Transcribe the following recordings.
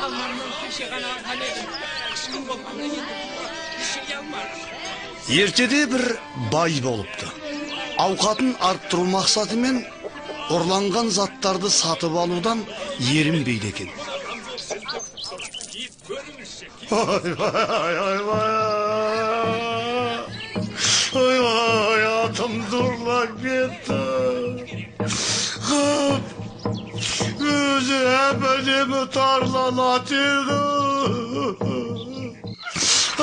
Алмамнан кеше ғана алған едім. Қышқыл болғанда енді жей алмадым. Ертеде бір бай болыпты. Ауқатын арттыру мақсатымен ұрланған заттарды сатып алудан ерінбейді екен. Ойбай, ойбай, ойбай, атымды ұрлап кетті. Қып, өзі әп-әдемі тарлан ат еді.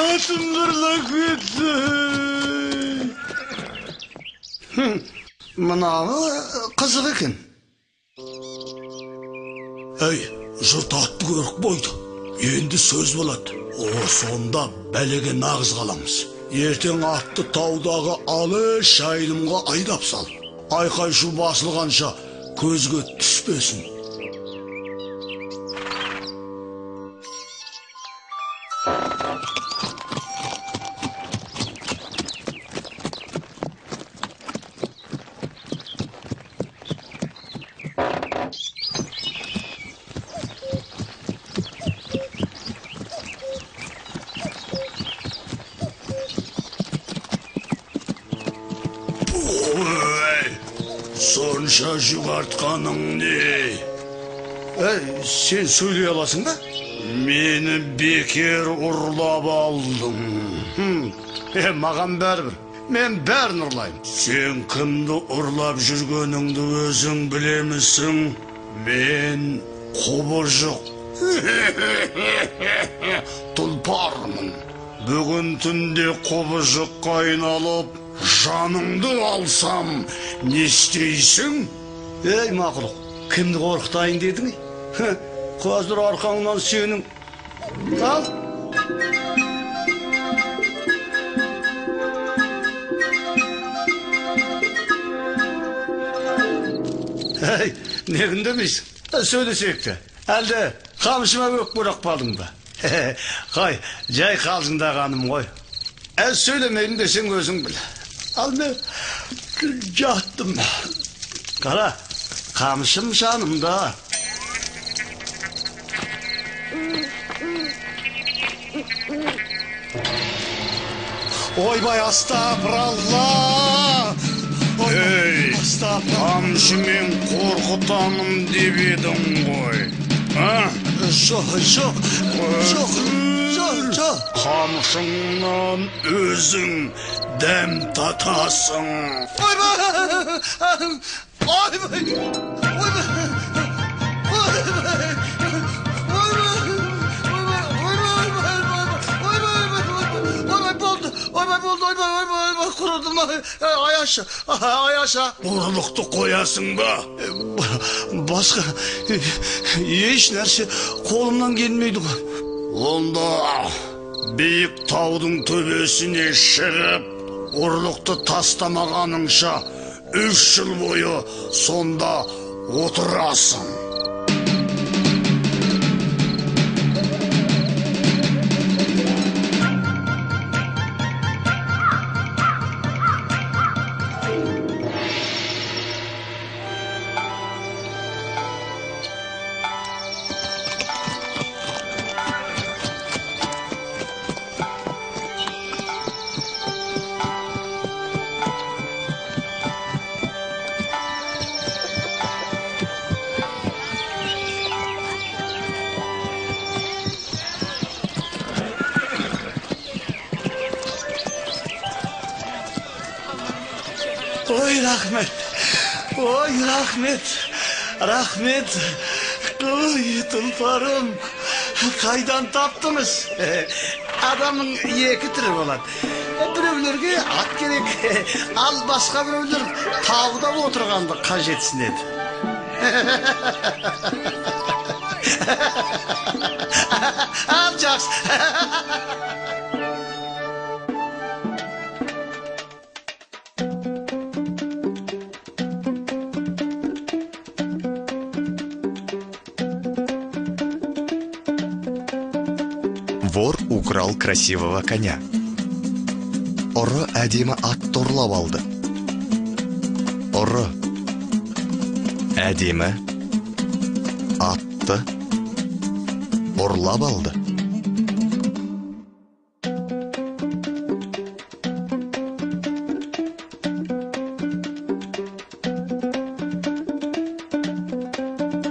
Атымды ұрлап кетті. Мынауы қызық екен. Әй, жұрт атты көріп қойды. Енді сөз болады. О, сонда бәлеге нағыз қаламыз. Ертең атты таудағы алыс жайылымға айдап сал. Айқай-шу басылғанша көзге түспесін. Сонша жүк артқаның не? Әй, сен сөйлей аласың ба? Мені бекер ұрлап алдың. Маған бәрібір. Мен бәрін ұрлаймын. Сен кімді ұрлап жүргеніңді өзің білемісің? Мен құбыжық тұлпармын. Бүгін түнде құбыжыққа айналып, жаныңды алсам, не істейсің? Ей, мақұлық, кімді қорқытайын дедің? Қазір арқаңнан сенің. Ал. Ей, не үндемейсің? Сөйлесейік те. Әлде қамшыма өкпелеп қалдың ба? Қай, жай қалжыңдағаным ғой. Сөйлемеймін десең өзің біл. Ал мен жаттым. Қара, қамшым жанымда. Ойбай, астапыралла! Ей, қамшымен қорқытамын деп едің ғой. А? Жоқ, жоқ, жоқ, жоқ, жоқ. Қамшыңнан өзің дәм татасың. Ойбай! Ойбай! Ойбай! Ойбай! Ойбай болды, ойбай, ойбай, ойбай, құрыдым, аяшы, аяшы. Ұрлықты қоясың ба? Басқа еш нәрсе қолымнан келмейді ғой. Онда биік таудың төбесіне шығып, ұрлықты тастамағаныңша 3 жыл бойы сонда отырасың. Ой, рахмет, ой, рахмет, рахмет. Ой, тұлпарым, қайдан таптыңыз? Адамның екі түрі болады. Біреулерге ат керек, ал басқа біреулер тауда отырғанды қажетсінеді. Ал жақсы. Вор украл красивого коня. Ұры әдемі атты ұрлап алды. Ұры әдемі атты Ұрлап алды.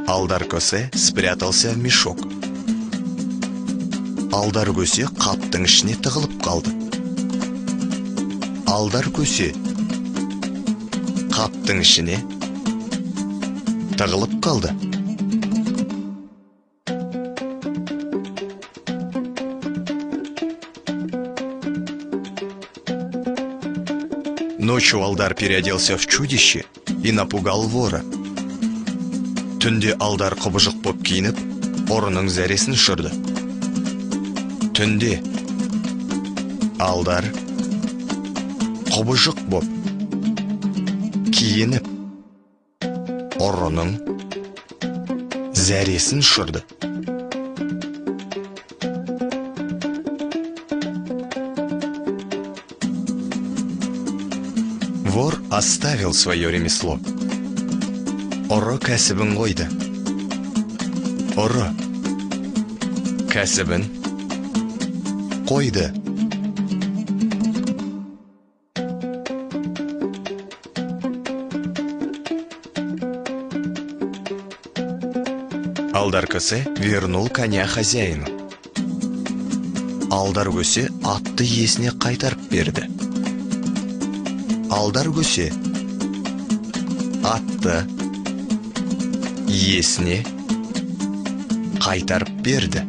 Алдар Көсе спрятался в мешок. Алдар Көсе қаптың ішіне тығылып қалды. Алдар Көсе қаптың ішіне тығылып қалды. Ночью Алдар переоделся в чудище и напугал вора. Түнде Алдар құбыжық боп киініп, ұрының зәресін ұшырды. Түнде Алдар құбыжық боп киініп, ұрының зәресін ұшырды. Вор оставил свое ремесло. Ұры кәсібін қойды. Ұры кәсібін қойды. Алдар Көсе вернул коня хозяину. Алдар Көсе атты иесіне қайтарып берді. Алдар Көсе атты иесіне қайтарып берді.